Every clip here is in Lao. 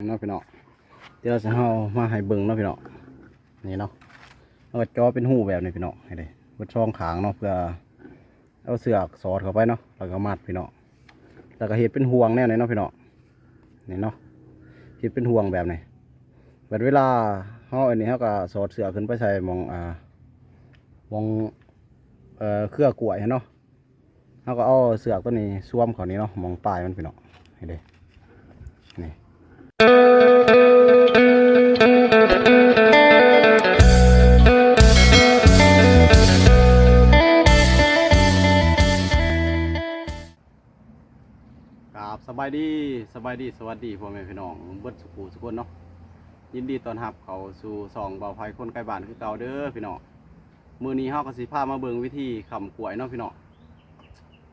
ເນາະພີ່ນ້ອງ. ດຽວເຮົາມາໃຫ້ເບິ່ງເນາະພີ່ນ້ອງ. ນີ້ເນາະ ເຮົາກໍເຈາະເປັນຮູແບບນີ້ພີ່ນ້ອງ ນີ້ເດ້ ເບິດສອງຂ້າງເນາະ ເພື່ອເອົາເຊືອກສອດເຂົ້າໄປເນາະ ແລ້ວກໍມັດພີ່ນ້ອງ. ແລ້ວກໍເຮັດເປັນຫ່ວງແນວນີ້ເນາະພີ່ນ້ອງ. ນີ້ເນາະ ເຮັດເປັນຫ່ວງແບບນີ້. ບັດເວລາເຮົາອັນນີ້ ເຮົາກໍສອດເຊືອກຂຶ້ນໄປໃສ່ໝ່ອງ ອ່າ ໝ່ອງ ເອີ ເຄືອກ້ວຍຫັ້ນເນາະ. ເຮົາກໍເອົາເຊືອກຕົວນີ້ຊວມເຂົ້ານີ້ເນາະ ໝ່ອງປາຍມັນພີ່ນ້ອງ ນີ້ເດ້ ນີ້. ກາບສະບາຍດີ ສະບາຍດີ ສະຫວັດດີພໍ່ແມ່ພີ່ນ້ອງເບິດສູ່ຜູ້ສູ່ຄົນເນາະ. ຍິນດີຕ້ອນຮັບເຂົ້າສູ່ຊ່ອງບ່າວໄພຄົນໃກ້ບ້ານຄືເກົ່າເດີພີ່ນ້ອງ. ມື້ນີ້ເຮົາກໍຊິພາມາເບິ່ງວິທີຄ້ຳກ້ວຍເນາະພີ່ນ້ອງ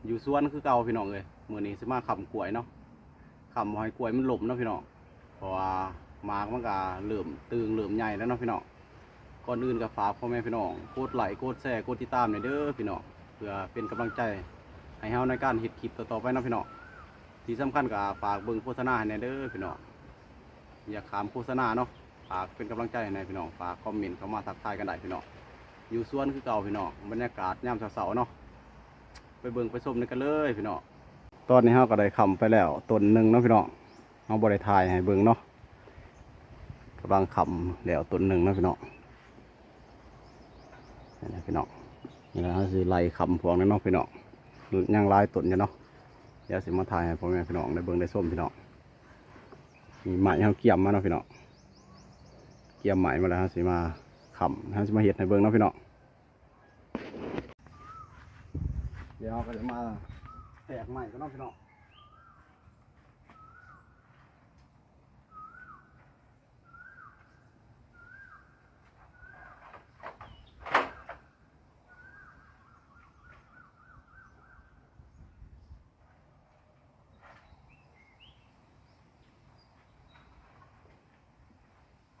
ຢູ່ສວນຄືເກົ່າພີ່ນ້ອງເອີຍ. ມື້ນີ້ຊິມາຄ້ຳກ້ວຍເນາະ ຄ້ຳບໍ່ໃຫ້ກ້ວຍມັນລົ້ມເນາະພີ່ນ້ອງ ເພາະວ່າໝາກມັນກໍເລີ່ມຕຶງເລີ່ມໃຫຍ່ແລ້ວເນາະພີ່ນ້ອງ. ກ່ອນອື່ນກໍຝາກພໍ່ແມ່ພີ່ນ້ອງກົດໄລ້ກົດແຊກົດຕິດຕາມແດ່ເດີພີ່ນ້ອງ ເພື່ອເປັນກຳລັງໃຈໃຫ້ເຮົາໃນການເຮັດຄລິບຕໍ່ໆໄປເນາະພີ່ນ້ອງ. ທີ່ສຳຄັນກໍຝາກເບິ່ງໂຄສະນາໃຫ້ແດ່ເດີພີ່ນ້ອງ. ຢາກຂ້າມໂຄສະນາເນາະ ຝາກເປັນກຳລັງໃຈໃຫ້ແດ່ພີ່ນ້ອງ ຝາກຄອມເມັນເຂົ້າມາທັກທາຍກັນໄດ້ພີ່ນ້ອງ. ຢູ່ສວນຄືເກົ່າພີ່ນ້ອງ ບັນຍາກາດຍາມເຊົ້າໆເນາະ ໄປເບິ່ງໄປຊົມນຳກັນເລີຍພີ່ນ້ອງ. ຕອນນີ້ເຮົາກໍໄດ້ຄ້ຳໄປແລ້ວຕົ້ນໜຶ່ງເນາະພີ່ນ້ອງ ເຮົາບໍ່ໄດ້ຖ່າຍໃຫ້ເບິ່ງເນາະ. ກຳລັງຄ້ຳແລ້ວຕົ້ນໜຶ່ງເນາະພີ່ນ້ອງ ນີ້ນະພີ່ນ້ອງ. ນີ້ລະເຮົາຊິໄລ່ຄ້ຳພວກນີ້ເນາະພີ່ນ້ອງ ຍັງຫຼາຍຕົ້ນຢູ່ເນາະ. ດຽວຊິມາຖ່າຍໃຫ້ພໍ່ແມ່ພີ່ນ້ອງໄດ້ເບິ່ງໄດ້ຊົມພີ່ນ້ອງ. ມີໄມ້ເຮົາກຽມມາເນາະພີ່ນ້ອງ ກຽມໄມ້ມາແລ້ວ ເຮົາຊິມາຄ້ຳ ເຮົາຊິມາເຮັດໃຫ້ເບິ່ງເນາະພີ່ນ້ອງ. ດຽວເຮົາກໍຈະມາແທກໄມ້ກ່ອນເນາະພີ່ນ້ອງ.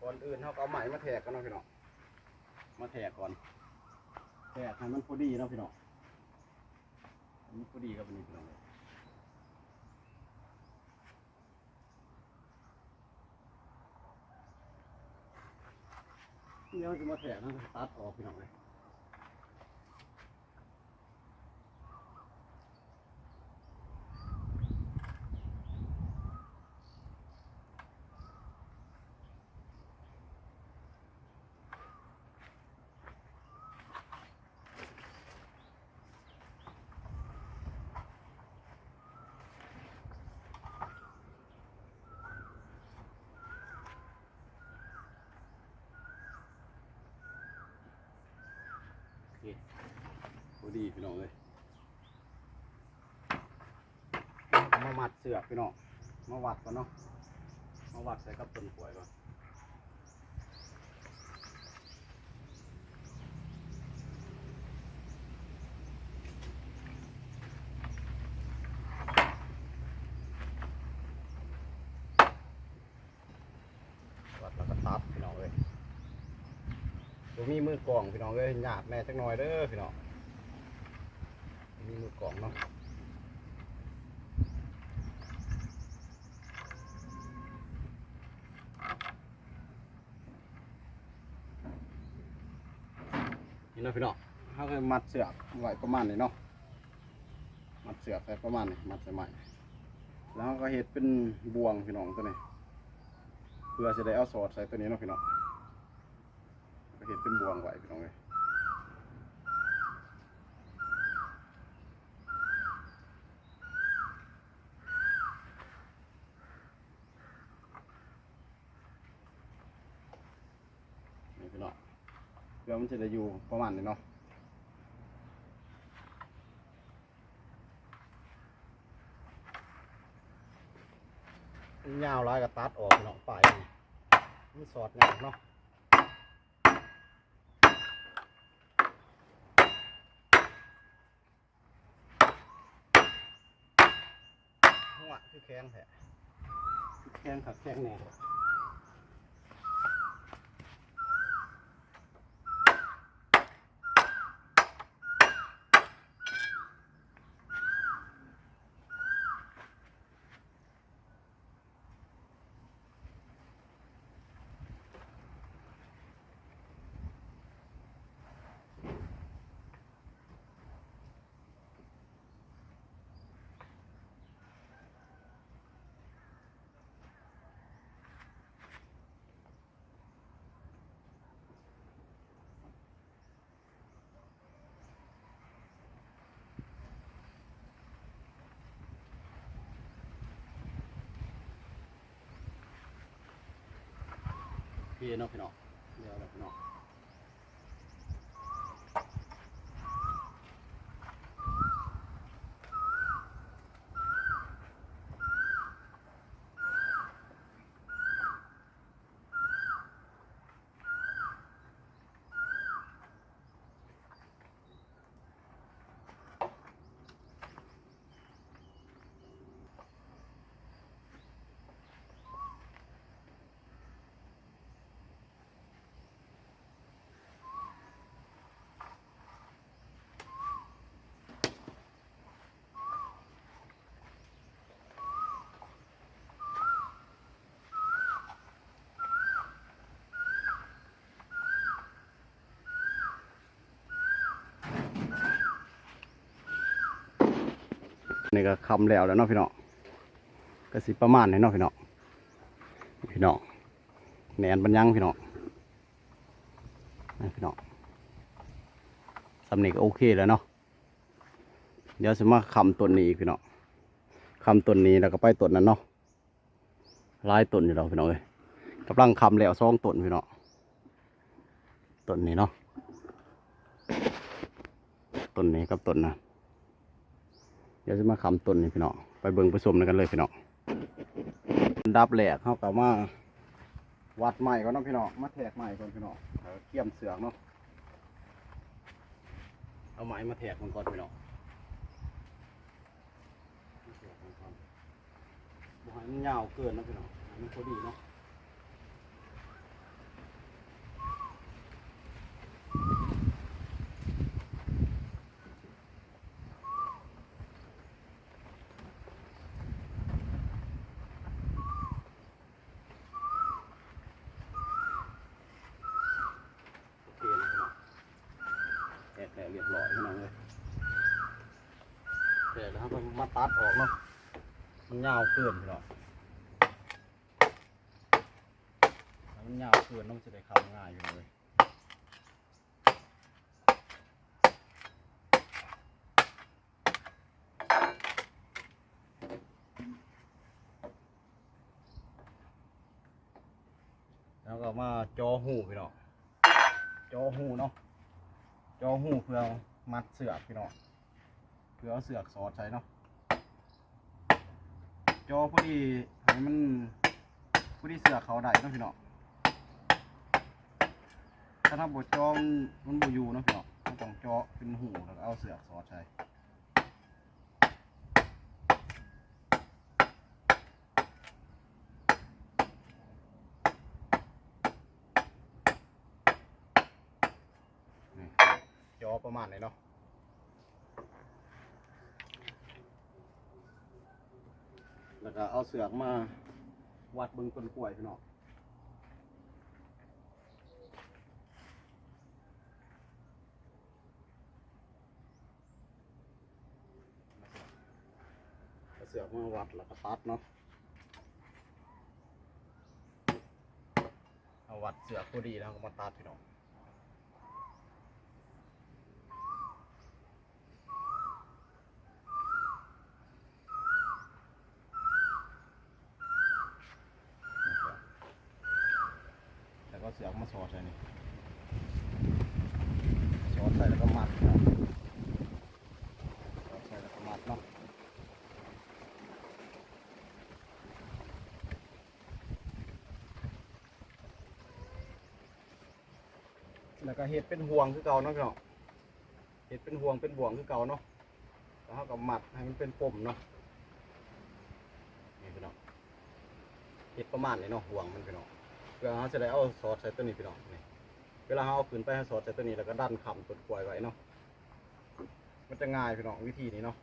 ກ່ອນອື່ນເຮົາກໍເອົາໄມ້ມາແທກກ່ອນເນາະພີ່ນ້ອງ ມາແທກກ່ອນ ແທກໃຫ້ມັນພໍດີເນາະພີ່ນ້ອງ ໃຫ້ມັນພໍດີກັບອັນນີ້ພີ່ນ້ອງ. ດຽວເຮົາຊິມາແທກ ເຮົາຊິຕັດອອກພີ່ນ້ອງເອີຍ. ໂອເຄ ພໍດີພີ່ນ້ອງເອີຍ. ເຮົາກໍມາມັດເຊືອກພີ່ນ້ອງ ມາວັດກ່ອນເນາະ ມາວັດໃສ່ກັບຕົ້ນກ້ວຍກ່ອນ. ວັດແລ້ວກໍຕັດພີ່ນ້ອງເອີຍ. ບໍ່ມີມືກ້ອງພີ່ນ້ອງເອີຍ ຍາກແດ່ຈັກໜ່ອຍເດີພີ່ນ້ອງ ບໍ່ມີມືກ້ອງເນາະ. ນີ້ເນາະພີ່ນ້ອງ ເຮົາກໍມັດເຊືອກໄວ້ປະມານນີ້ເນາະ ມັດເຊືອກໄວ້ປະມານນີ້ ມັດໃສ່ໄມ້ ແລ້ວເຮົາກໍເຮັດເປັນບ່ວງພີ່ນ້ອງ ຕົວນີ້ ເພື່ອຊິໄດ້ເອົາສອດໃສ່ຕົວນີ້ເນາະພີ່ນ້ອງ ກໍເຮັດເປັນບ່ວງໄວ້ພີ່ນ້ອງເອີຍ. ນີ້ພີ່ນ້ອງ ເພື່ອມັນຊິໄດ້ຢູ່ປະມານນີ້ເນາະ ມັນຍາວຫຼາຍກໍຕັດອອກພີ່ນ້ອງ ປາຍມັນ ມັນສອດຍາກເນາະ. ຫົວ ຄືແຂງແທ້ ຄືແຂງຄັກແຂງແນ່. ນີ້ ເນາະພີ່ນ້ອງ ແລ້ວແຫຼະພີ່ນ້ອງ. ນີ້ກໍຄ່ຳແລ້ວແລ້ວເນາະພີ່ນ້ອງ ກໍຊິປະມານນີ້ເນາະພີ່ນ້ອງ. ພີ່ນ້ອງ ແໜ້ນປານຍັງພີ່ນ້ອງ ນີ້ພີ່ນ້ອງ ສ່ຳນີ້ກໍໂອເຄແລ້ວເນາະ. ດຽວຊິມາຄ້ຳຕົ້ນນີ້ອີກພີ່ນ້ອງ ຄ້ຳຕົ້ນນີ້ແລ້ວກໍໄປຕົ້ນນັ້ນເນາະ. ຫຼາຍຕົ້ນຢູ່ດອກພີ່ນ້ອງເອີຍ ກຳລັງຄ້ຳແລ້ວສອງຕົ້ນພີ່ນ້ອງ ຕົ້ນນີ້ເນາະ ຕົ້ນນີ້ກັບຕົ້ນນັ້ນ. ດຽວຊິມາຄ້ຳຕົ້ນນີ້ພີ່ນ້ອງ ໄປເບິ່ງໄປຊົມນຳກັນເລີຍພີ່ນ້ອງ. ອັນດັບແລກເຮົາກໍມາວັດໄມ້ກ່ອນເນາະພີ່ນ້ອງ ມາແທກໄມ້ກ່ອນພີ່ນ້ອງ ແລ້ວກໍກຽມເຊືອກເນາະ ເອົາໄມ້ມາແທກມັນກ່ອນພີ່ນ້ອງ. ບໍ່ໃຫ້ມັນຍາວເກີນເນາະພີ່ນ້ອງ ໃຫ້ມັນພໍດີເນາະ. ໂອເຄເນາະພີ່ນ້ອງ ແທກແລ້ວຮຽບຮ້ອຍພີ່ນ້ອງເອີຍ. ແທກແລ້ວເຮົາກໍມາຕັດອອກເນາະ ມັນຍາວເກີນພີ່ນ້ອງ ຖ້າມັນຍາວເກີນເນາະ ມັນຊິໄດ້ຄ້ຳງ່າຍພີ່ນ້ອງເອີຍ. ແລ້ວກໍມາເຈາະຮູພີ່ນ້ອງ ເຈາະຮູເນາະ ເຈາະຮູເພື່ອມັດເຊືອກພີ່ນ້ອງ ເພື່ອເອົາເຊືອກສອດໃສ່ເນາະ. ເຈາະພໍດີໃຫ້ມັນພໍດີເຊືອກເຂົ້າໄດ້ເນາະພີ່ນ້ອງ. ຖ້າເຮົາບໍ່ເຈາະມັນ ມັນບໍ່ຢູ່ເນາະພີ່ນ້ອງ ເຮົາຕ້ອງເຈາະເປັນຮູ ແລ້ວກໍເອົາເຊືອກສອດໃສ່. ນີ້ ເຈາະປະມານນີ້ເນາະ ແລ້ວກໍເອົາເຊືອກມາວັດເບິ່ງຕົ້ນກ້ວຍພີ່ນ້ອງ. ເອົາເຊືອກມາວັດແລ້ວກໍຕັດເນາະ ເອົາວັດເຊືອກພໍດີແລ້ວເຮົາກໍມາຕັດພີ່ນ້ອງ. ແລ້ວກໍເອົາເຊືອກມາສອດໃສ່ນີ້ ສອດໃສ່ແລ້ວກໍມັດເນາະ ສອດໃສ່ແລ້ວກໍມັດເນາະ. ແລ້ວກໍເຮັດເປັນຫ່ວງຄືເກົ່າເນາະພີ່ນ້ອງ ເຮັດເປັນຫ່ວງເປັນບ່ວງຄືເກົ່າເນາະ ແລ້ວເຮົາກໍມັດໃຫ້ມັນເປັນປົມເນາະ. ນີ້ພີ່ນ້ອງ ເຮັດປະມານນີ້ເນາະ ຫ່ວງມັນພີ່ນ້ອງ ເພື່ອເຮົາຈະໄດ້ເອົາສອດໃສ່ຕົວນີ້ພີ່ນ້ອງ. ນີ້ ເວລາເຮົາເອົາຂຶ້ນໄປ ເຮົາສອດໃສ່ຕົວນີ້ ແລ້ວກໍດັນຄ້ຳຕົ້ນກ້ວຍໄວ້ເນາະ ມັນຈະງ່າຍພີ່ນ້ອງ ວິທີນີ້ເນາະ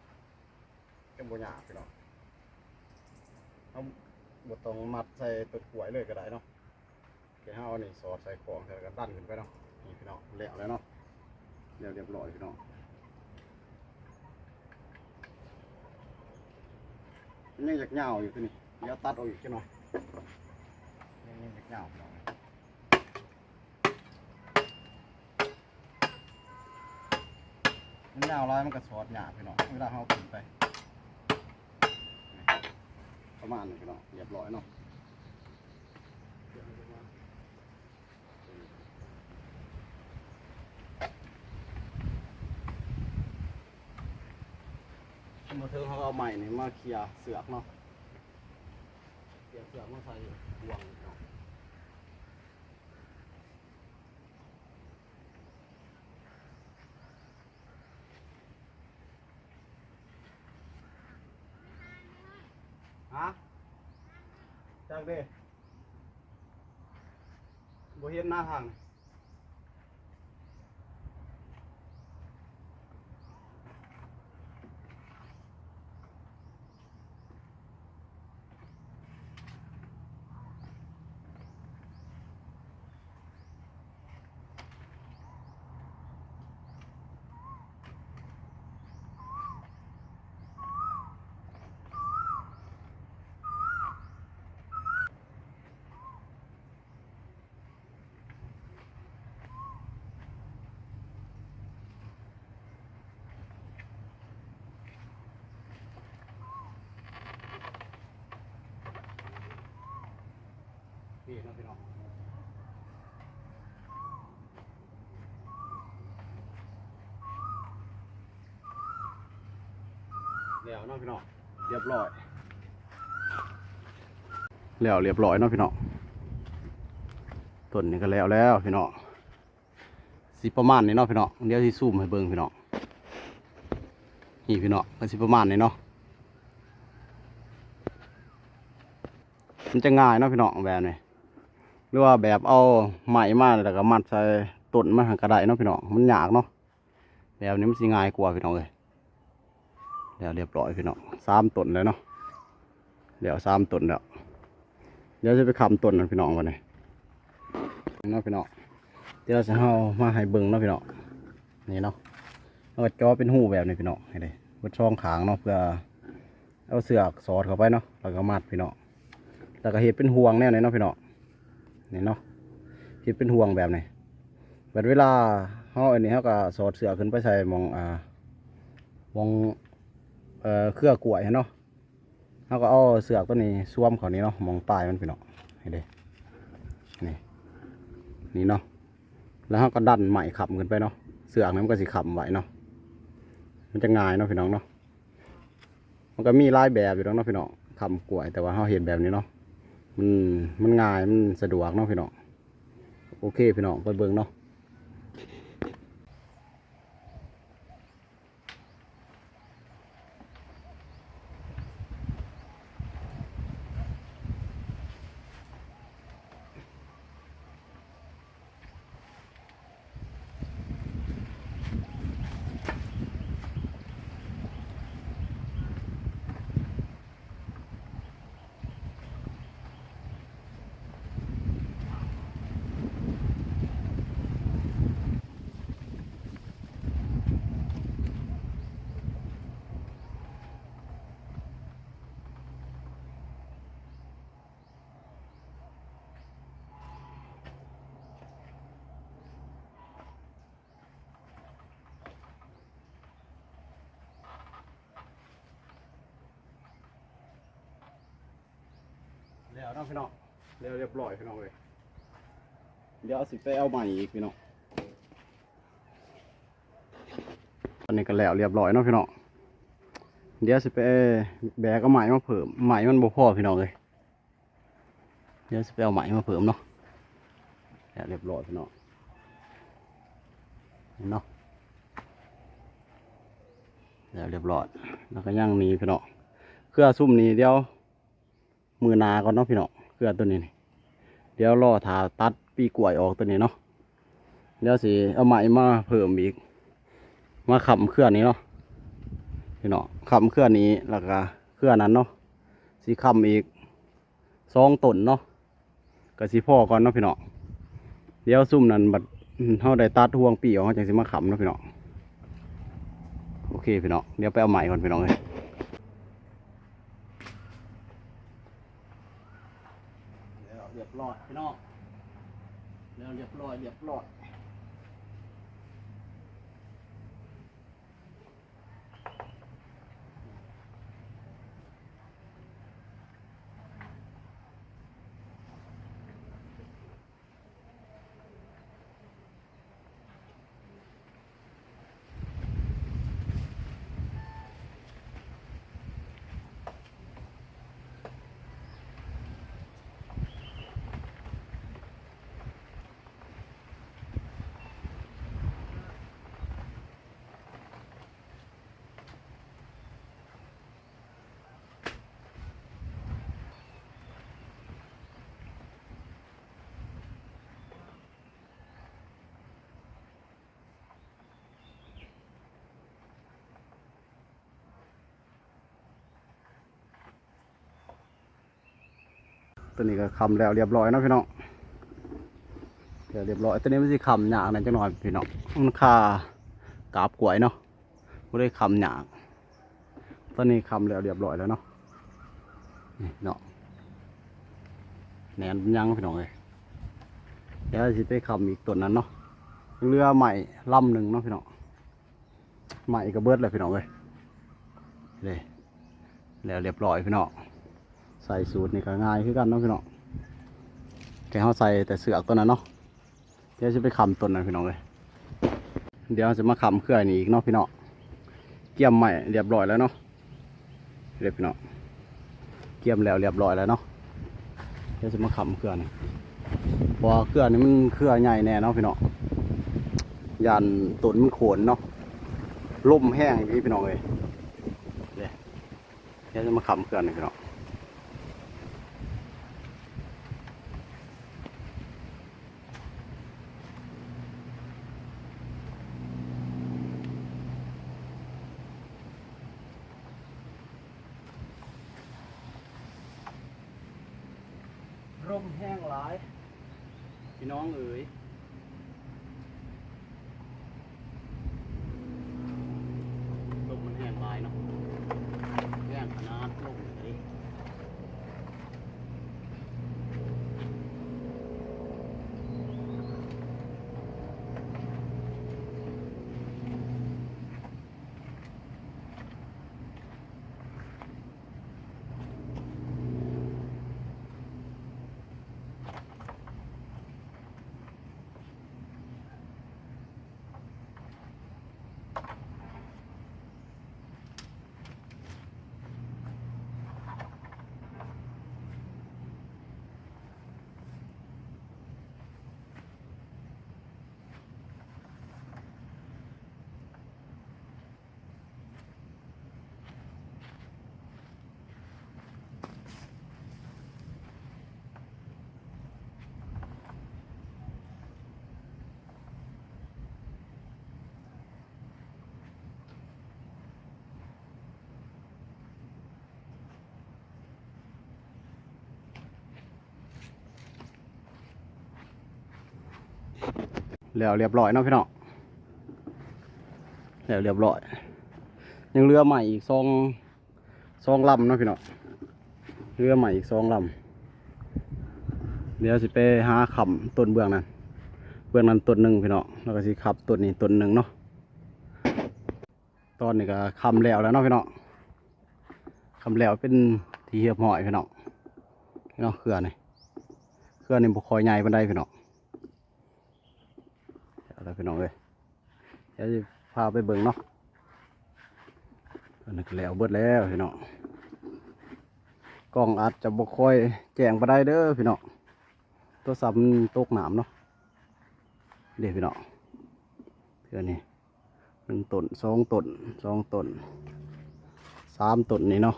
ຈະບໍ່ຍາກພີ່ນ້ອງ. ເຮົາບໍ່ຕ້ອງມັດໃສ່ຕົ້ນກ້ວຍເລີຍກໍໄດ້ເນາະ. ແຕ່ເຮົາເອົານີ້ສອດໃສ່ຂອງ ແລ້ວກໍດັນຂຶ້ນໄປເນາະ. ນີ້ພີ່ນ້ອງ ແລ້ວແລ້ວເນາະ ແລ້ວຮຽບຮ້ອຍພີ່ນ້ອງ. ມັນຍັງຢາກຍາວຢູ່ຕົວນີ້ ດຽວຕັດອອກອີກຈັກໜ່ອຍ ຍັງ ຍັງຢາກຍາວພີ່ນ້ອງ. ມັນຍາວຫຼາຍມັນກໍສອດຍາກພີ່ນ້ອງ ເວລາເຮົາເອົາຂຶ້ນໄປ. ປະມານນີ້ພີ່ນ້ອງ ຮຽບຮ້ອຍເນາະ. ເປັນປະມານ ເທິງເຮົາເອົາໄມ້ນີ້ມາເຄຍເຊືອກເນາະ ເຄຍເຊືອກມາໃສ່ຫ່ວງເນາະ. ຮະ? ຈັກເດ້ ບໍ່ເຫັນໜ້າທາງ. ນີ້ເນາະພີ່ນ້ອງ ແລ້ວເນາະພີ່ນ້ອງ ຮຽບຮ້ອຍ ແລ້ວຮຽບຮ້ອຍເນາະພີ່ນ້ອງ ຕົ້ນນີ້ກໍແລ້ວແລ້ວພີ່ນ້ອງ. ຊິປະມານນີ້ເນາະພີ່ນ້ອງ ດຽວຊິຊູມໃຫ້ເບິ່ງພີ່ນ້ອງ ນີ້ພີ່ນ້ອງ ກໍຊິປະມານນີ້ເນາະ ມັນຈະງ່າຍເນາະພີ່ນ້ອງ ແບບນີ້ ຫຼືວ່າແບບເອົາໄມ້ມາແລ້ວກໍມັດໃສ່ຕົ້ນມັນຫັ້ນກໍໄດ້ເນາະພີ່ນ້ອງ ມັນຍາກເນາະ ແບບນີ້ມັນຊິງ່າຍກວ່າພີ່ນ້ອງເອີຍ. ແລ້ວຮຽບຮ້ອຍພີ່ນ້ອງ ສາມຕົ້ນແລ້ວເນາະ ແລ້ວສາມຕົ້ນແລ້ວ ດຽວຊິໄປຄ້ຳຕົ້ນນັ້ນພີ່ນ້ອງ ບັດນີ້ເນາະພີ່ນ້ອງ ດຽວຊິເຮົາມາໃຫ້ເບິ່ງເນາະພີ່ນ້ອງ ນີ້ເນາະ ເຮົາກໍເຈາະເປັນຮູແບບນີ້ພີ່ນ້ອງ ນີ້ເດ້ ເບິດສອງຂ້າງເນາະ ເພື່ອເອົາເຊືອກສອດເຂົ້າໄປເນາະ ແລ້ວກໍມັດພີ່ນ້ອງ ແລ້ວກໍເຮັດເປັນຫ່ວງແນວນີ້ເນາະພີ່ນ້ອງ ນີ້ເນາະ ເຮັດເປັນຫ່ວງແບບນີ້ ບັດເວລາເຮົາອັນນີ້ ເຮົາກໍສອດເຊືອກຂຶ້ນໄປໃສ່ໝ່ອງ ອ່າ ໝ່ອງ ເອີ ເຄືອກ້ວຍຫັ້ນເນາະ ເຮົາກໍເອົາເຊືອກຕົວນີ້ຊວມເຂົ້ານີ້ເນາະ ໝ່ອງປາຍມັນພີ່ນ້ອງ ເຫັນເດ້ ນີ້ ນີ້ເນາະ ແລ້ວເຮົາກໍດັນໄມ້ຄ້ຳຂຶ້ນໄປເນາະ ເຊືອກນັ້ນມັນກໍຊິຄ້ຳໄວ້ເນາະ ມັນຈະງ່າຍເນາະພີ່ນ້ອງເນາະ. ມັນກໍມີຫຼາຍແບບຢູ່ດອກເນາະພີ່ນ້ອງ ຄ້ຳກ້ວຍ ແຕ່ວ່າເຮົາເຮັດແບບນີ້ເນາະ ມັນ ມັນງ່າຍ ມັນສະດວກເນາະພີ່ນ້ອງ. ໂອເຄພີ່ນ້ອງ ໄປເບິ່ງເນາະ. ແລ້ວເນາະພີ່ນ້ອງ ແລ້ວຮຽບຮ້ອຍພີ່ນ້ອງເອີຍ. ດຽວຊິໄປເອົາໃໝ່ອີກພີ່ນ້ອງ. ອັນນີ້ກໍແລ້ວຮຽບຮ້ອຍເນາະພີ່ນ້ອງ. ດຽວຊິໄປແບກເອົາໃໝ່ມາເພີ່ມ ໃໝ່ມັນບໍ່ພໍພີ່ນ້ອງເອີຍ. ດຽວຊິໄປເອົາໃໝ່ມາເພີ່ມເນາະ. ແລ້ວຮຽບຮ້ອຍພີ່ນ້ອງ ເຫັນເນາະ ແລ້ວຮຽບຮ້ອຍ. ແລ້ວກໍຍັງນີ້ພີ່ນ້ອງ ເຄືອຊຸມນີ້ ດຽວມື້ໜ້າກ່ອນເນາະພີ່ນ້ອງ. ເຄືອຕົວນີ້ນີ້ ດຽວລໍຖ້າຕັດປີກລ້ວຍອອກຕົວນີ້ເນາະ. ດຽວຊິເອົາໄມ້ມາເພີ່ມອີກ ມາຄ້ຳເຄືອນີ້ເນາະພີ່ນ້ອງ. ຄ້ຳເຄືອນີ້ ແລ້ວກໍເຄືອນັ້ນເນາະ ຊິຄ້ຳອີກສອງຕົ້ນເນາະ ກໍຊິພໍກ່ອນເນາະພີ່ນ້ອງ. ດຽວຊຸມນັ້ນບັດເຮົາໄດ້ຕັດຮວງປີອອກ ເຮົາຈັ່ງຊິມາຄ້ຳເນາະພີ່ນ້ອງ. ໂອເຄພີ່ນ້ອງ ດຽວໄປເອົາໃໝ່ກ່ອນພີ່ນ້ອງເອີຍ. ແລ້ວຮຽບຮ້ອຍພີ່ນ້ອງ ແລ້ວຮຽບຮ້ອຍ ຮຽບຮ້ອຍ. ຕົວນີ້ກໍຄ້ຳແລ້ວລຽບລ້ອຍເນາະພີ່ນ້ອງ ແລ້ວລຽບລ້ອຍ. ຕົວນີ້ມັນຊິຄ້ຳຍາກແດ່ຈັກໜ້ອຍພີ່ນ້ອງ ມັນຄາກາບກ້ວຍເນາະ ບໍ່ໄດ້ຄ້ຳຍາກ. ຕົວນີ້ຄ້ຳແລ້ວລຽບລ້ອຍແລ້ວເນາະ ນີ້ເນາະ ແໜ້ນຍັງພີ່ນ້ອງເອີຍ. ດຽວຊິໄປຄ້ຳອີກຕົ້ນນັ້ນເນາະ ເຫຼືອໄມ້ລຳໜຶ່ງເນາະພີ່ນ້ອງ. ໄມ້ກໍເບິດແລ້ວພີ່ນ້ອງເອີຍ ເດ້ ແລ້ວລຽບລ້ອຍພີ່ນ້ອງ. ໃສ່ສູດນີ້ກໍງ່າຍຄືກັນເນາະພີ່ນ້ອງ ແຕ່ເຮົາໃສ່ແຕ່ເຊືອກຕົວນັ້ນເນາະ. ດຽວຊິໄປຄ້ຳຕົ້ນນັ້ນພີ່ນ້ອງເອີຍ ດຽວເຮົາຊິມາຄ້ຳເຄືອນີ້ອີກເນາະພີ່ນ້ອງ. ກຽມໄມ້ລຽບລ້ອຍແລ້ວເນາະ ເດ້ພີ່ນ້ອງ ກຽມແລ້ວລຽບລ້ອຍແລ້ວເນາະ. ດຽວຊິມາຄ້ຳເຄືອນີ້ ເພາະວ່າເຄືອນີ້ມັນເຄືອໃຫຍ່ແດ່ເນາະພີ່ນ້ອງ ຢ້ານຕົ້ນມັນໂຄ່ນເນາະ ລົມແຮງອີ່ຫຼີພີ່ນ້ອງເອີຍ ເດ້. ດຽວຈະມາຄ້ຳເຄືອນີ້ພີ່ນ້ອງ ລົມແຮງຫຼາຍ ພີ່ນ້ອງເອີຍ ລົມມັນແຮງຫຼາຍເນາະ ແຮງຂະໜາດລົມເລີຍ. ແລ້ວລຽບລ້ອຍເນາະພີ່ນ້ອງ ແລ້ວລຽບລ້ອຍ ຍັງເຫຼືອໄມ້ອີກສອງ ສອງລຳເນາະພີ່ນ້ອງ ເຫຼືອໄມ້ອີກສອງລຳ. ດຽວຊິໄປຫາຄ້ຳຕົ້ນເບື້ອງນັ້ນ ເບື້ອງນັ້ນຕົ້ນໜຶ່ງພີ່ນ້ອງ ແລ້ວກໍຊິຄ້ຳຕົ້ນນີ້ຕົ້ນໜຶ່ງເນາະ. ຕອນນີ້ກໍຄ້ຳແລ້ວແລ້ວເນາະພີ່ນ້ອງ ຄ້ຳແລ້ວເປັນທີ່ຮຽບຮ້ອຍພີ່ນ້ອງ ເນາະ ເຄືອນີ້ ເຄືອນີ້ບໍ່ຄ່ອຍໃຫຍ່ປານໃດພີ່ນ້ອງ. ເອົາລະພີ່ນ້ອງເອີຍ ດຽວຊິພາໄປເບິ່ງເນາະ ອັນນີ້ກໍແລ້ວເບິດແລ້ວພີ່ນ້ອງ. ກ້ອງອາດຈະບໍ່ຄ່ອຍແຈ້ງປານໃດເດີພີ່ນ້ອງ ໂທລະສັບມັນຕົກນ້ຳເນາະ. ເດ້ພີ່ນ້ອງ ເທື່ອນີ້ ໜຶ່ງຕົ້ນ ສອງຕົ້ນ ສອງຕົ້ນ ສາມຕົ້ນນີ້ເນາະ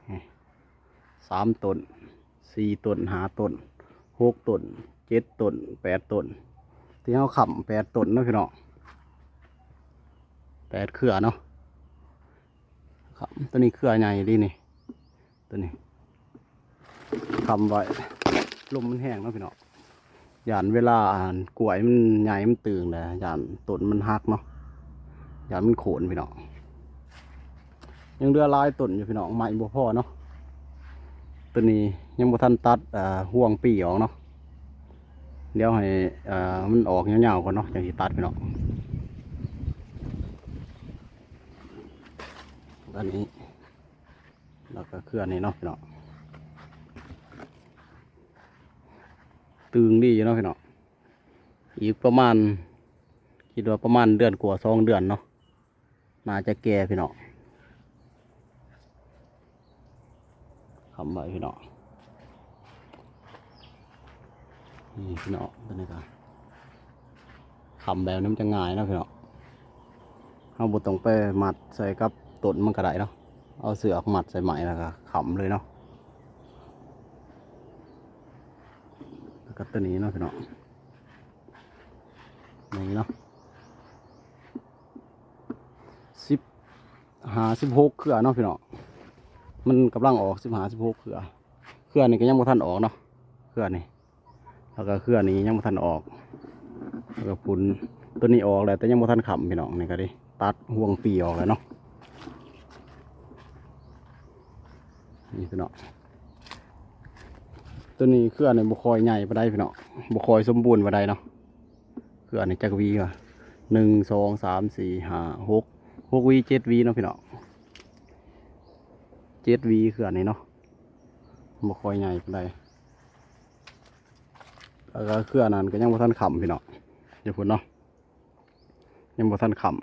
ນີ້ ສາມຕົ້ນ ສີ່ຕົ້ນ ຫ້າຕົ້ນ ຫົກຕົ້ນ ເຈັດຕົ້ນ ແປດຕົ້ນ ທີ່ເຮົາຄ້ຳແປດຕົ້ນເນາະພີ່ນ້ອງ ແປດເຄືອເນາະ. ຄ້ຳ ຕົວນີ້ເຄືອໃຫຍ່ດີນີ້ ຕົວນີ້ຄ້ຳໄວ້ ລົມມັນແຮງເນາະພີ່ນ້ອງ ຢ້ານເວລາ ອັນ ກ້ວຍມັນໃຫຍ່ມັນຕຶງແລ້ວ ຢ້ານຕົ້ນມັນຫັກເນາະ ຢ້ານມັນໂຄ່ນພີ່ນ້ອງ. ຍັງເຫຼືອຫຼາຍຕົ້ນຢູ່ພີ່ນ້ອງ ໄມ້ບໍ່ພໍເນາະ ຕົວນີ້ຍັງບໍ່ທັນຕັດ ເອີ ຮວງປີອອກເນາະ ດຽວໃຫ້ ເອີ ມັນອອກຍາວໆກ່ອນເນາະ ຈັ່ງຊິຕັດພີ່ນ້ອງ. ອັນນີ້ ແລ້ວກໍເຄືອນີ້ເນາະພີ່ນ້ອງ ຕຶງດີຢູ່ເນາະພີ່ນ້ອງ. ອີກປະມານ ຄິດວ່າປະມານເດືອນກວ່າສອງເດືອນເນາະ ໜ້າຈະແກ່ພີ່ນ້ອງ. ຄ້ຳໄວ້ພີ່ນ້ອງ ນີ້ພີ່ນ້ອງ ຕົວນີ້ກໍຄ້ຳແບບນີ້ມັນຈະງ່າຍເນາະພີ່ນ້ອງ. ເຮົາບໍ່ຕ້ອງໄປມັດໃສ່ກັບຕົ້ນມັນກໍໄດ້ເນາະ ເອົາເຊືອກມັດໃສ່ໄມ້ແລ້ວກໍຄ້ຳເລີຍເນາະ. ແລ້ວກໍຕົວນີ້ເນາະພີ່ນ້ອງ ນີ້ເນາະ ສິບຫ້າ ສິບຫົກເຄືອເນາະພີ່ນ້ອງ ມັນກຳລັງອອກ ສິບຫ້າ ສິບຫົກເຄືອ. ເຄືອນີ້ກໍຍັງບໍ່ທັນອອກເນາະ ເຄືອນີ້ ແລ້ວກໍເຄືອນີ້ຍັງບໍ່ທັນອອກ ແລ້ວກໍພຸ້ນ ຕົວນີ້ອອກແລ້ວ ແຕ່ຍັງບໍ່ທັນຄ້ຳພີ່ນ້ອງ. ນີ້ກໍໄດ້ຕັດຮວງປີອອກແລ້ວເນາະ ນີ້ພີ່ນ້ອງ. ຕົວນີ້ເຄືອນີ້ບໍ່ຄ່ອຍໃຫຍ່ປານໃດພີ່ນ້ອງ ບໍ່ຄ່ອຍສົມບູນປານໃດເນາະ. ເຄືອນີ້ຈັກຫວີວະ ໜຶ່ງ ສອງ ສາມ ສີ່ ຫ້າ ຫົກ ຫົກຫວີ ເຈັດຫວີເນາະພີ່ນ້ອງ ເຈັດຫວີເຄືອນີ້ເນາະ ບໍ່ຄ່ອຍໃຫຍ່ປານໃດ. ແລ້ວກໍເຄືອນັ້ນກໍຍັງບໍ່ທັນຄ້ຳພີ່ນ້ອງ ຢູ່ພຸ້ນເນາະ ຍັງບໍ່ທັນຄ້ຳ.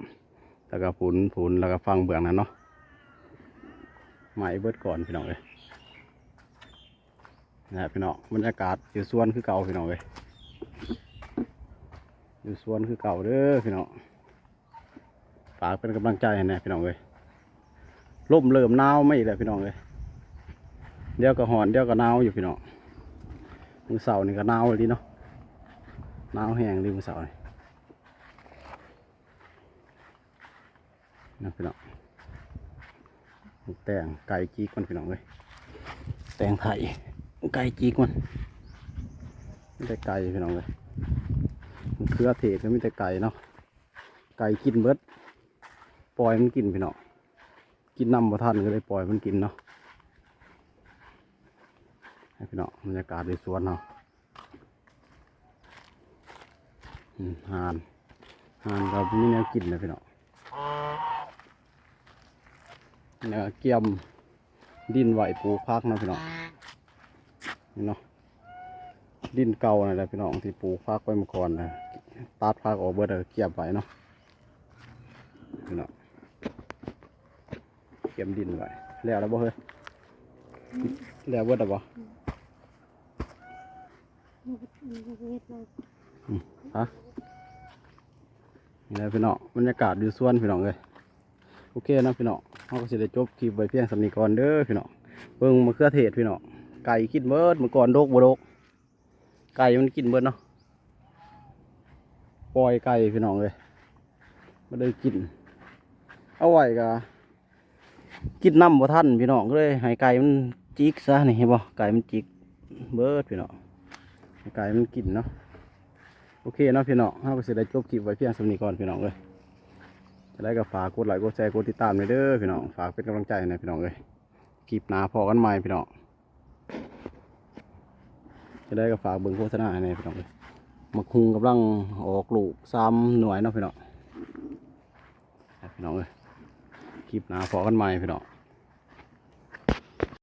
ແລ້ວກໍພຸ້ນ ພຸ້ນ ແລ້ວກໍຝັ່ງເບື້ອງນັ້ນເນາະ ໄໝ້ເບິດກ່ອນພີ່ນ້ອງເອີຍ. ນະພີ່ນ້ອງ ບັນຍາກາດຢູ່ສວນຄືເກົ່າພີ່ນ້ອງເອີຍ ຢູ່ສວນຄືເກົ່າເດີພີ່ນ້ອງ. ຝາກເປັນກຳລັງໃຈໃຫ້ແດ່ພີ່ນ້ອງເອີຍ. ລົມເລີ່ມໜາວມາອີກແລ້ວພີ່ນ້ອງເອີຍ ດຽວກໍຮ້ອນ ດຽວກໍໜາວຢູ່ພີ່ນ້ອງ. ມື້ເຊົ້ານີ້ກໍໜາວອີ່ຫຼີເນາະ ໜາວແຮງເລີຍມື້ເຊົ້ານີ້. ນະພີ່ນ້ອງ ແຕ່ງໄກ່ຈິກມັນພີ່ນ້ອງເອີຍ ແຕ່ງໄຖໄກ່ຈິກມັນ ມີແຕ່ໄກ່ພີ່ນ້ອງເອີຍ. ມະເຂືອເທດກໍມີແຕ່ໄກ່ເນາະ ໄກ່ກິນເບິດ ປ່ອຍມັນກິນພີ່ນ້ອງ ກິນນຳບໍ່ທັນກໍເລີຍປ່ອຍມັນກິນເນາະ. ໃຫ້ພີ່ນ້ອງ ບັນຍາກາດຢູ່ສວນເຮົາ. ອືມ ຫ່ານ ຫ່ານກໍບໍ່ມີແນວກິນແລ້ວພີ່ນ້ອງ ແລ້ວກຽມດິນໄວ້ປູກຜັກເນາະພີ່ນ້ອງ ນີ້ເນາະ ດິນເກົ່ານັ້ນແຫຼະພີ່ນ້ອງ ທີ່ປູກຜັກໄວ້ເມື່ອກ່ອນນະ ຕັດຜັກອອກເບິດແລ້ວກຽມໄວ້ເນາະ ພີ່ນ້ອງ ກຽມດິນໄວ້. ແລ້ວແລ້ວບໍ່ເຮີ້ຍ ແລ້ວເບິດແລ້ວບໍ່? ອືມ ຮະ ນີ້ແຫຼະພີ່ນ້ອງ ບັນຍາກາດຢູ່ສວນພີ່ນ້ອງເອີຍ. ໂອເຄເນາະພີ່ນ້ອງ ເຮົາກໍຊິໄດ້ຈົບຄລິບໄວ້ພຽງສ່ຳນີ້ກ່ອນເດີພີ່ນ້ອງ. ເບິ່ງມະເຂືອເທດພີ່ນ້ອງ ໄກ່ກິນເບິດ ເມື່ອກ່ອນດົກບໍ່ດົກ ໄກ່ມັນກິນເບິດເນາະ ປ່ອຍໄກ່ພີ່ນ້ອງເອີຍ ບໍ່ໄດ້ກິນ ເອົາໄວ້ກໍ ກິນນຳບໍ່ທັນພີ່ນ້ອງ ກໍເລີຍໃຫ້ໄກ່ມັນຈິກຊະ ນີ້ເຫັນບໍ່ ໄກ່ມັນຈິກເບິດພີ່ນ້ອງ ໃຫ້ໄກ່ມັນກິນເນາະ. ໂອເຄເນາະພີ່ນ້ອງ ເຮົາກໍຊິໄດ້ຈົບຄລິບໄວ້ພຽງສ່ຳນີ້ກ່ອນພີ່ນ້ອງເອີຍ. ຈັ່ງໃດກໍຝາກກົດໄລ ກົດແຊ ກົດຕິດຕາມແດ່ເດີພີ່ນ້ອງ ຝາກເປັນກຳລັງໃຈໃຫ້ແດ່ພີ່ນ້ອງເອີຍ. ຄລິບໜ້າພໍ້ກັນໃໝ່ພີ່ນ້ອງ ຈັ່ງໃດກໍຝາກເບິ່ງໂຄສະນາໃຫ້ແດ່ພີ່ນ້ອງເອີຍ. ໝາກຫຸ່ງກຳລັງອອກລູກສາມໜ່ວຍເນາະພີ່ນ້ອງ. ພີ່ນ້ອງເອີຍ ຄລິບໜ້າພໍ້ກັນໃໝ່ພີ່ນ້ອງ